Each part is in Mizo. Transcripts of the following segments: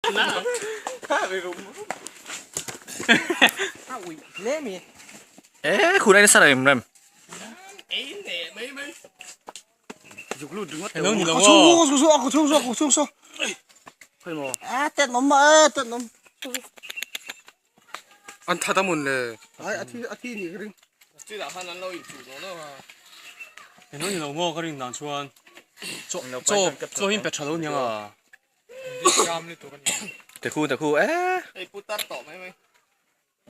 E khu nai nasa rem rem. An that a mun le. Eng ni lo maw ka rin dan chuan chaw chaw chaw hi in pe tha lo aniang a. Te khu te khu e.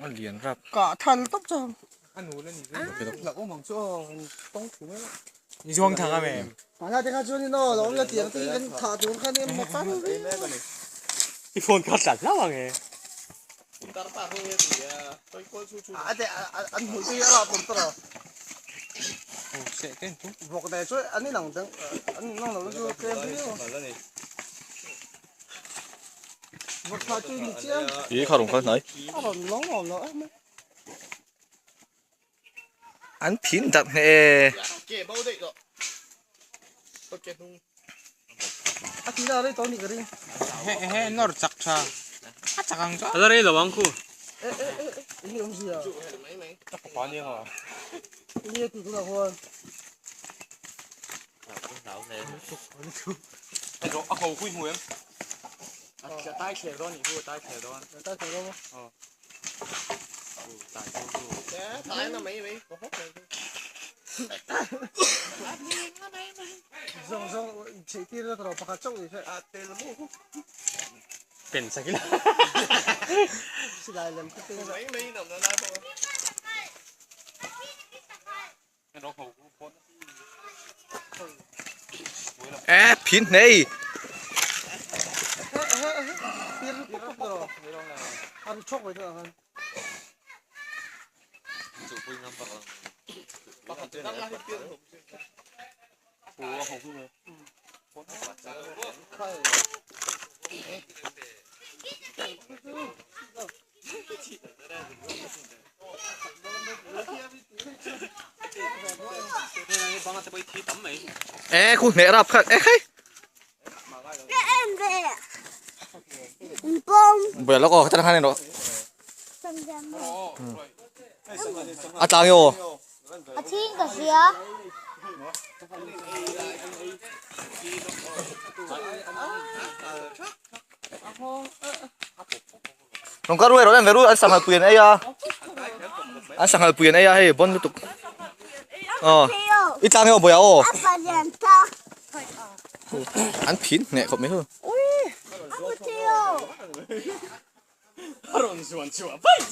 A lian rap. Kah thal tawp chu. Ni zuang thang a me. Mahna te kha chuan in aw lo awm la tiang te hi kan thah tur khan em maw tal viau a ni. I phone kha tlat hlauh ang e. A te an hmuh chu hi a rah pawm tawh lo. Vawk te chu an inang deuh an inang lo chu tlem viau a. Vawk thah chu ni chiang. I kha rawn kal hnai. A rawn lawng awm lo em mai. An phin dat hneh e. A ti na rei tawh a nih ka ring. He nawr chak tha. A chak ang chu. A la rei lo ang khu. E e e eng nge awmzia. Ka fapa ania nga. Eng nge tih tunah khuan. A ho pui hmu em? A tai thler dawn nih chu a tai thler dawn. A tai thler dawn maw? Aw. Zawng zawng chheih tir na tawh pakhat chauh ni se. Pen sak ila. Silai lem te te. E phin hnei. E khu hneh rap khat e khai. Bui lok aw khatana khan ro. A tlang yo. A thing ka hria. Rong ka ruai rawh em ve ru an sanghal pui an ei a an sanghal pui an ei a hei bon lutuk aw i tlang emaw buai a aw an phin hneh khawp mai hu A rawn zuan chhuah vaih.